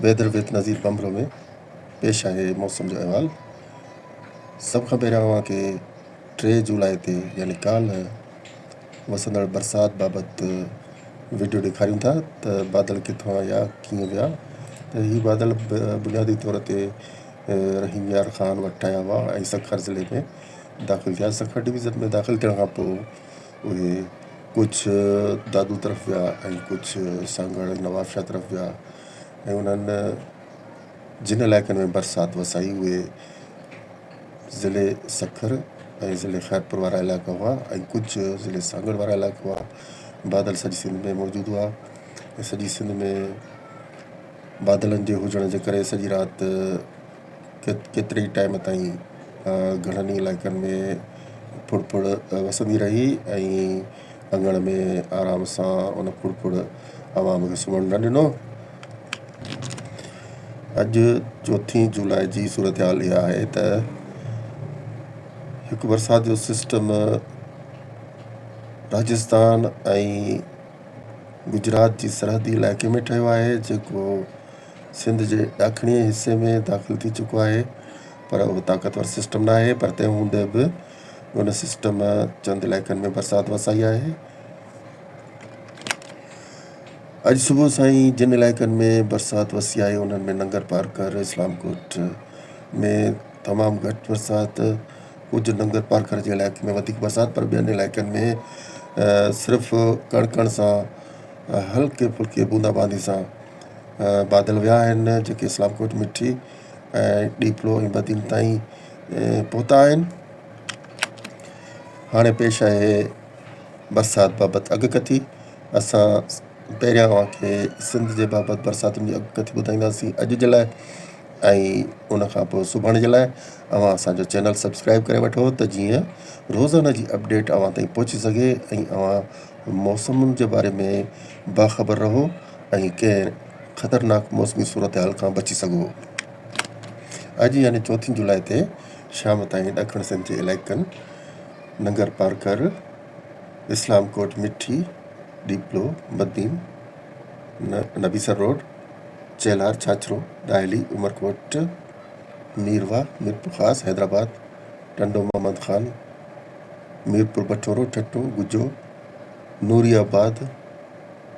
Weather with Nazir Bhambhro ۾ پيش آهي موسم جو احوال. سڀ کان پهريان اوهان کي 3 جولاء تي يعني ڪالهه وسندڙ برسات بابت وڊيو ڏيکاريون ٿا ته بادل ڪٿان آيا ڪيئن ويا ته هي بادل بنيادي طور تي رحيم يار خان وٽ آيا هئا ۽ سکر ضلعي ۾ داخل ٿيا. سکر ڊويزن ۾ داخل ٿيڻ کان پوء اهي ڪجهه دادو طرف ويا ۽ ڪجهه سانگهڙ ۽ نوابشاهه طرف ويا ۽ انهن جن علائقن ۾ برسات وسائي اهي ضلعي سکر ۽ ضلعي خيرپور وارا علائقا هئا ۽ ڪجهه ضلعي سانگهڙ وارا علائقا هئا. بادل سڄي سنڌ ۾ موجود هئا ۽ سڄي سنڌ ۾ بادلن جي هجڻ جي ڪري سڄي رات ڪيتري ئي ٽائيم تائين گهڻن ئي علائقن ۾ ڦڙ ڦڙ وسندي رهي ۽ اڱڻ ۾ آرام سان ان ڦڙ ڦڙ عوام کي سمهڻ نه ڏنو. اڄ چوٿين جولاء جي صورتحال اها آهي ته هڪ برسات جو سسٽم راجستان ۽ گجرات جي سرحدي علائقي ۾ ٺهيو آهي جيڪو سنڌ جي ڏاکڻي حصي ۾ داخل ٿي چڪو آهي پر اهو طاقتور سسٽم نه آهي پر تنهن هوندي به ان سسٽم چند علائقن ۾ برسات وسائي آهي. اڄ صبح سان ئي جن علائقن ۾ برسات وسي آهي انهن ۾ ننگر پارڪر، اسلام ڪوٽ ۾ تمام گهٽ برسات، ڪجهه ننگر پارڪر جي علائقي ۾ وڌيڪ برسات پر ٻين علائقن ۾ صرف ڪڻ ڪڻ سان هلڪي ڦلڪي بوندا باندي سان بادل ويا آهن جيڪي اسلام ڪوٽ، مٺي ۽ ڏيپلو ۽ بدين تائين پهتا آهن. هاڻي پيش آهي برسات بابت اڳڪٿي. اسان پهريان اوهان کي سنڌ جي بابت برساتن جي اڳڪٿي ٻڌائينداسين اڄ جي لاء ۽ ان کان پوء سڀاڻي جي لاء. اوهان اسان جو چينل سبسڪرائب ڪري وٺو ته جيئن روزانه جي اپڊيٽ اوهان تائين پهچي سگهي ۽ اوهان موسمن جي باري ۾ باخبر رهو ۽ ڪنهن خطرناڪ موسمي صورتحال کان بچي سگهو. اڄ يعني چوٿين جولاء تي شام تائين ڏکڻ سنڌ جي علائقن ننگر پارڪر، اسلام ڪوٽ، مٺي، ڏيپلو، بدين، نبي سر روڊ، چيلهار، ڇاڇرو، ڏاهلي، عمرڪوٽ، ميرواهه، ميرپورخاص، حيدرآباد، ٽنڊو محمد خان، ميرپور بٺورو، ٺٽو، گجو، نوري آباد،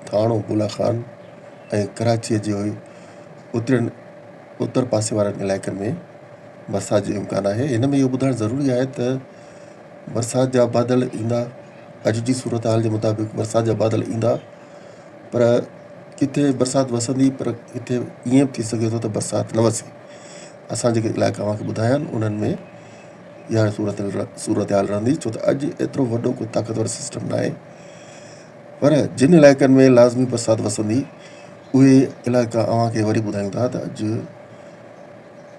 ٿاڻو بولا خان ۽ ڪراچيء جي اترين اتر پاسي وارن علائقن ۾ برسات جو امڪان آهي. هن ۾ اهو ٻڌائڻ ضروري آهي ته برسات جا بادل ايندا، اڄ جي صورتحال جي مطابق برسات جا بادل ايندا پر ڪٿي برسات وسندي پر ڪٿي ائين به ٿي سگهي ٿو ته برسات نه وسي. اسان جيڪي علائقا اوهان کي ٻڌايا آهن انهن ۾ اها صورتحال رهندي ڇو ته اڄ ايترو وڏو ڪو طاقتور سسٽم ناهي. پر جن علائقن ۾ لازمي برسات وسندي اهي علائقا اوهان کي وري ٻڌايون ٿا ته اڄ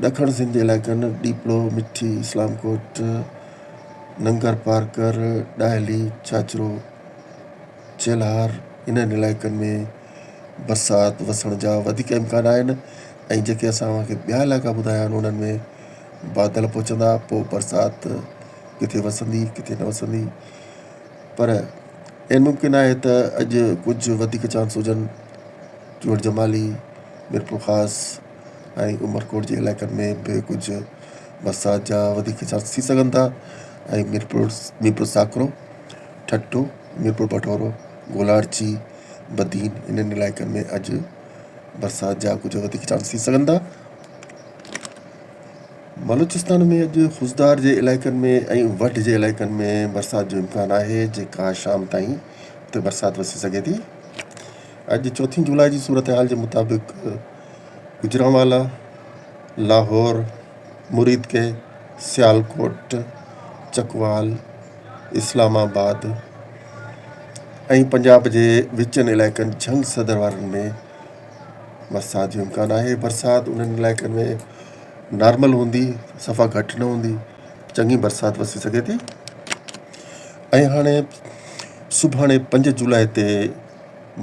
ڏکڻ سنڌ جي علائقن ڏيپلو، مٺي، اسلام ڪوٽ، ننگر پارڪر، ڏاهلي، ڇاڇرو، چيلهار انهن علائقن ۾ برسات وسڻ جا وڌيڪ امڪان آهن ۽ جيڪي اسان اوهان کي ٻيا علائقا ٻڌايا آهن انهن ۾ بادل پهچندا پوء برسات ڪٿي وسندي ڪٿي نه وسندي. پر عين ممڪن آهي ته اڄ ڪجهه وڌيڪ چانس هجن چوهڙ جمالي، ميرپورخاص ۽ عمرڪوٽ جي علائقن ۾ به ڪجهه برسات جا وڌيڪ چانس ٿي سگهن ٿا ۽ ميرپور ميرپور ساڪرو، ٺٽو، ميرپور بٺورو، گولاڙچي، بدين انهن علائقن ۾ اڄ برسات جا ڪجهه وڌيڪ چانس ٿي سگهن ٿا. بلوچستان ۾ اڄ خضدار جي علائقن ۾ ۽ وڍ جي علائقن ۾ برسات جو امڪان آهي جيڪا شام تائين اتي برسات وسي سگهي ٿي. اڄ چوٿين جولاء جي صورتحال جي مطابق گجرانوالا، لاهور، مريدڪي، سيالڪوٽ، چڪوال، اسلام آباد ۽ پنجاب جي وچن علائقن جهنگ صدر وارن ۾ برسات جو امڪان آهي. برسات انهن علائقن ۾ نارمل هوندي، صفا گهٽ نه هوندي، چڱي برسات وسي سگهي ٿي ۽ هاڻي سڀاڻي 5 جولاء تي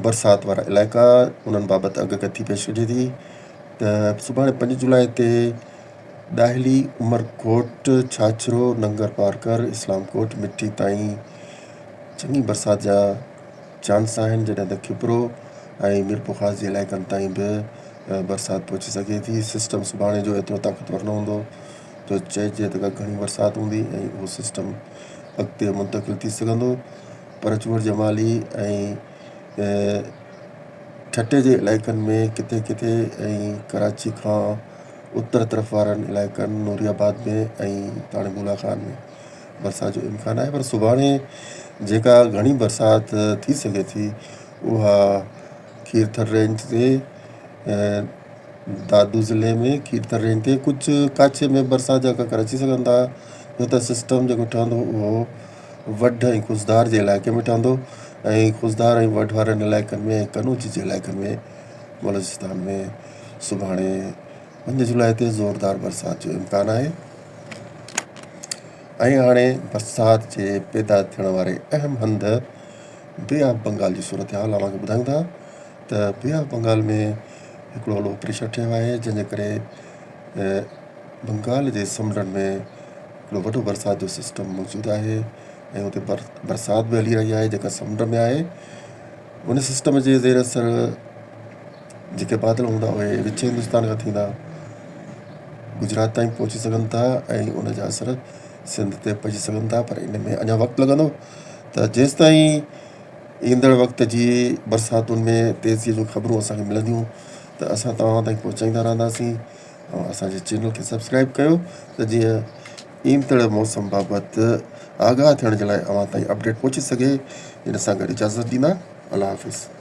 برسات وارا علائقا انهن بابت اڳڪٿي پيش ڪجي ٿي ته سڀاڻي 5 جولاء تي ڏاهلي، عمرڪوٽ، ڇاڇرو، ننگر پارڪر، اسلام ڪوٽ، مٺي تائين چڱي برسات جا چانس آهن جڏهن ته کپرو ۽ ميرپورخاص جي علائقن تائين به برسات پهچي سگهي ٿي. سسٽم سڀاڻي جو ايترو طاقتور نه هوندو جو چئجي ته گهڻي برسات هوندي ۽ اهو سسٽم اڳتي منتقل ٿي سگهندو پر چوهڙ جمالي ۽ ٺٽي جي علائقن ۾ ڪٿي ڪٿي ۽ ڪراچي کان اتر طرف وارن علائقن نوري آباد ۾ ۽ ٿاڻي بولا خان ۾ برسات جو امڪان آهي پر سڀاڻي جيڪا گهڻي برسات ٿي سگهي ٿي اها کيرٿر رينج تي دادو ضلعي ۾ کيرٿر رينج تي ڪجهه ڪاڇي ۾ برسات جا ڪڪر اچي سگهن ٿا نه ته سسٽم جيڪو ٺهندو اهو وڍ ۽ خضدار جي علائقي ۾ ٺهندو ۽ خضدار ۽ وڍ وارن علائقن ۾ ۽ قنوج جي علائقن ۾ بلوچستان ۾ سڀاڻي 5 جولاء تي زوردار برسات جو امڪان آهي ۽ هاڻي برسات جي پيدا ٿيڻ واري اهم هنڌ بي آف بنگال جي صورتحال اوهان کي ٻڌايون ٿا ته بي آف بنگال ۾ هڪڙو لو پريشر ٺهيو آهي جنهن جي ڪري بنگال جي سمنڊن ۾ هڪڙو وڏو برسات جو سسٽم موجود آهي ۽ اتي برسات به هلي رهي آهي جيڪا سمنڊ ۾ آهي ان سسٽم جي زير اثر جيڪي بادل هوندا اهي وچ هندستان کان ٿيندا گجرات تائين پهچي سگهن ٿا ۽ ان جا اثر سنڌ تي پئجي سگهن ٿا پر ان ۾ اڃا وقت لڳندو ته جيستائين ايندڙ وقت جي برساتن ۾ تيزيء جون خبرون اسانکي ملنديون ته اسان توهان تائين پهچائيندا رهنداسين ۽ اسان جي چينل کي سبسڪرائب ڪيو ته جيئن ايندڙ موسم بابت آگاهه ٿيڻ جي لاء اوهان تائين اپڊيٽ پهچي سگهي ان سان گڏ اجازت ڏيندا الله حافظ.